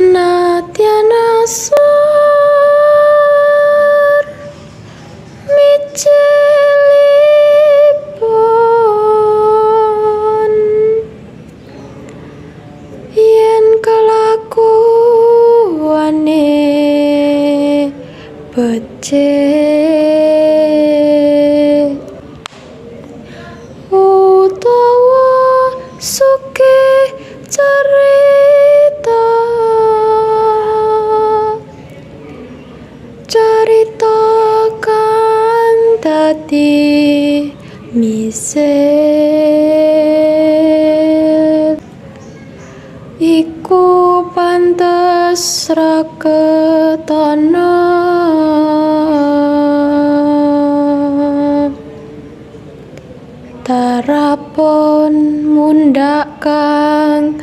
Nadyan asor mijilipun, yen kelakuane becik utawa sugih carita, carita kang dadi misil iku pantes ra ketana. Darapun mundhak kang